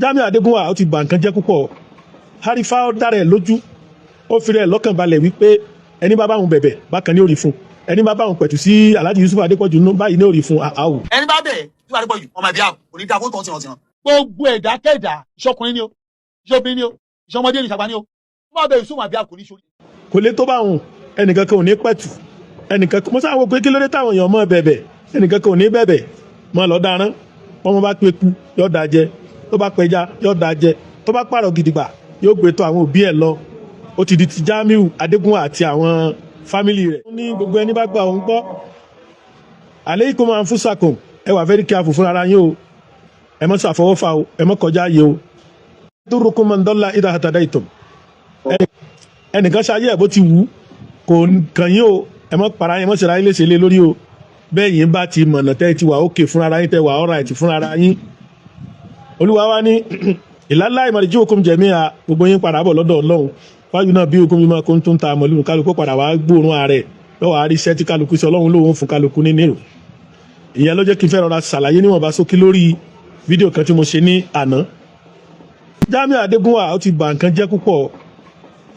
Jamiu Adégúnwà, ó ti bà nǹkan jẹ́ púpọ̀. Harifa ó dára ẹ̀ lójú, ó fi rẹ̀ lọ́kàn balẹ̀ wípé ẹni bá báwọn bẹ̀bẹ̀ bákan ní òrì fún, ẹni bá báwọn pẹ̀tù sí Alhaji Yusuf Adépọ̀jù nínú báyìí ní òrì fún àwò. Ẹni bá bẹ̀ Yusuf Adépọ̀jù ọmọ ìbí àwọn kò ní dáa fún tọ́ tìrantìran. Gbogbo ẹ̀dá kẹ́dà, ìṣọkùnrin ni o, ìṣọbìnrin ni o, ìṣọmọdé ni, ìṣàgbà ni o, tó bá bẹ Yusuf àbí kò ní sórí. Kò lè tó báwọn, ẹnìkan kan ò ní pẹ̀tù ẹnìkan kan. Mo sáà wò pé kí ló dé táwọn èèyàn mọ́ bẹ̀bẹ̀, ẹnìkan kan ò ní bẹ̀bẹ̀ mọ́ lọ dáná. Wọ́n bá pe ku yóò da jẹ, tó bá pẹja yóò da jẹ, tó bá pààrọ̀ gidigba yóò gbé tó àwọn òbí ẹ̀ lọ. Ó ti di ti Jamiu Adégúnwà àti àwọn family rẹ̀. Ó ní gbogbo ẹni bá gba òun gbọ́, aleikum anfusakum, ẹ wà very careful fúnra ara yín o. Ẹ má ṣàfọwọ́fà o, ẹ má kọjá yìí o. Durukum man dalla idha hatadaitum. Ẹnìkan ṣayé ẹ̀ bó ti wù ú, kò kàn yín o. Ẹ má para yín, ẹ má ṣe ra yín léṣe lé lórí o. Bẹ́ẹ̀ yín bá ti mọ̀nà tẹ́ ti wà ókè fúnra ara yín, tẹ́ wà alright fúnra ara yín. Olúwa wa ní ìlàlá marji'ukum jami'a, gbogbo yín padà bọ̀ lọ́dọ̀ Ọlọ́run wájú náà bí okun mímọ́ kó ń tún ta mọ̀lúù. Kálukú padà wá gbóòórùn ààrẹ lọ́wọ́ àríṣẹ́ tí kálukú sí Ọlọ́run lòun fún kálukú ní nírò. Ìyẹn ló jẹ́ kí n fẹ́ rọra ṣàlàyé níwọ̀nba sókí lórí fídíò kan tí mo ṣe ní àná. Jamiu Adégúnwà, ó ti bà nǹkan jẹ́ púpọ̀.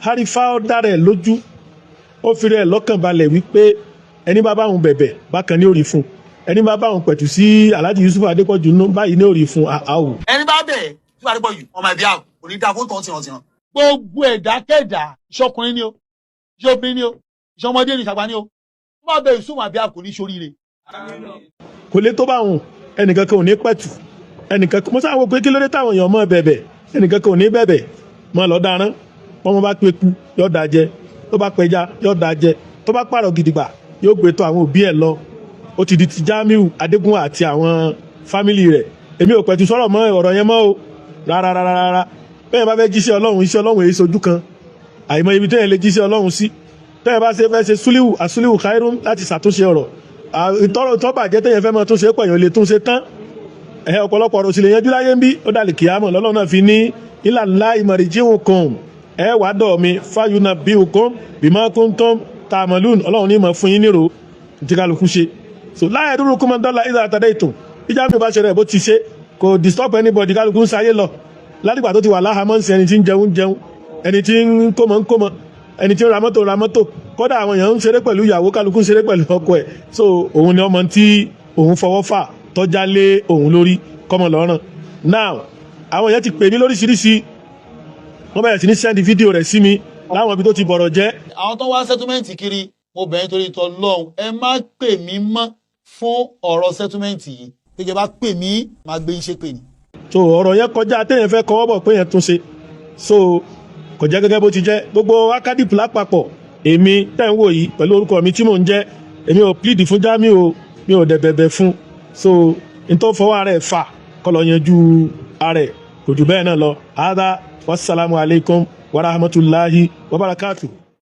Harifa ó dára ẹ̀ lójú, ó fi rẹ̀ lọ́kàn balẹ̀ wípé ẹni bá báwọn bẹ̀bẹ̀ bákan ní òrì fún, ẹni bá báwọn pẹ̀tù sí Alhaji Yusuf Adépọ̀jù nínú báyìí ní òrì fún àwò. Ẹni bá bẹ̀ Yusuf Adépọ̀jù ọmọ ìbí àwọn kò ní dáa fún tọ́ tìrantìran. Gbogbo ẹ̀dá kẹ́dà, ìṣọkùnrin ni o, ìṣọbìnrin ni o, ìṣọmọdé ni, ìṣàgbà ni o, tó bá bẹ Yusuf àbí kò ní sóríire. Kò lè tó báwọn, ẹnìkan kan ò ní pẹ̀tù ẹnìkan kan. Mo sáà wò pé kí ló dé táwọn èèyàn mọ́ bẹ̀bẹ̀, ẹnìkan kan ò ní bẹ̀bẹ̀ mọ́ lọ dáná. Wọ́n bá pe ku yóò da jẹ, tó bá pẹja yóò da jẹ, tó bá pààrọ̀ gidigba yóò gbé tó àwọn òbí ẹ̀ lọ. Ó ti di ti Jamiu Adégúnwà àti àwọn family rẹ̀. Èmi ò pẹ̀tù sọ̀rọ̀ mọ́ ọ̀rọ̀ yẹn mọ́ o, rárá rárá rárá. Bẹ́ẹ̀ bá fẹ́ jíṣẹ́ Ọlọ́run, iṣẹ́ Ọlọ́run èyí sojú kan. Àìmọ̀ ibi tẹ́yìn lè jíṣẹ́ Ọlọ́run sí. Tẹ́yìn bá ṣe fẹ́ ṣe súlíwù àsúlíwù khairun láti ṣàtúnṣe ọ̀rọ̀ ìtọ́rọ̀ tó bàjẹ́, tẹ́yìn fẹ́ mọ́ túnṣe pẹ̀yàn lè túnṣe tán. Ẹ̀ ọ̀pọ̀lọpọ̀ ọ̀rọ̀ sì lè yanjú láyé ń bí. Ó dàlí kìámọ̀ lọ́lọ́run náà fi ní ìlànà marji'ukum, ẹ wàá dọ̀ mi, fayunabbi'ukum bima kuntum ta'malun. Ọlọ́run ní mọ̀ fún yín nírò tí kálukú ṣe. So la yadurukum man dalla idha tadaytum. Ìjà mi bá ṣe rẹ̀ bó ti ṣe, kò disturb anybody. Kálukú ń sáyé lọ látìgbà tó ti wà láhàámọ́ ń sin. Ẹni tí ń jẹun jẹun, ẹni tí ń kómọ ń kómọ, ẹni tí ń ra mọ́tò ra mọ́tò, kódà àwọn èèyàn ń ṣeré pẹ̀lú ìyàwó, kálukú ń ṣeré pẹ̀lú ọkọ ẹ̀. So òun ni ọmọ tí òun fọwọ́ fà tọ́já lé òun lórí kọ́mọ lọ́rùn. Now, àwọn èèyàn ti pè mí lóríṣiríṣi, wọ́n bẹ̀rẹ̀ sí ní send fídíò rẹ̀ sí mi láwọn ibi tó ti bọ̀rọ̀ jẹ́. Àwọn tó ń wá settlement kiri, mo bẹ̀ yín torí tọlọ́hun, ẹ má pè mí mọ́ fún ọ̀rọ̀ settlement yìí. Péjọba pè mí, máa gbé yín ṣépè ni. So ọ̀rọ̀ yẹn kọjá téèyàn fẹ́ kọwọ́ bọ̀ pé yẹn tún ṣe. So kò jẹ́ gẹ́gẹ́ bó ti jẹ́. Gbogbo akadip lápapọ̀, èmi tẹ́ ń wò yìí pẹ̀lú orúkọ mi tí mò ń jẹ́, èmi ò plead fún Jamiu o, mi ò dẹ̀ bẹ̀bẹ̀ fún. So n tó fọwọ́ ara ẹ̀ fà kọ́ lọ yanjú ara ẹ̀, kò jù bẹ́ẹ̀ náà lọ. Hada wasalaamu alaykum wa rahmatulahi wa barakatuh.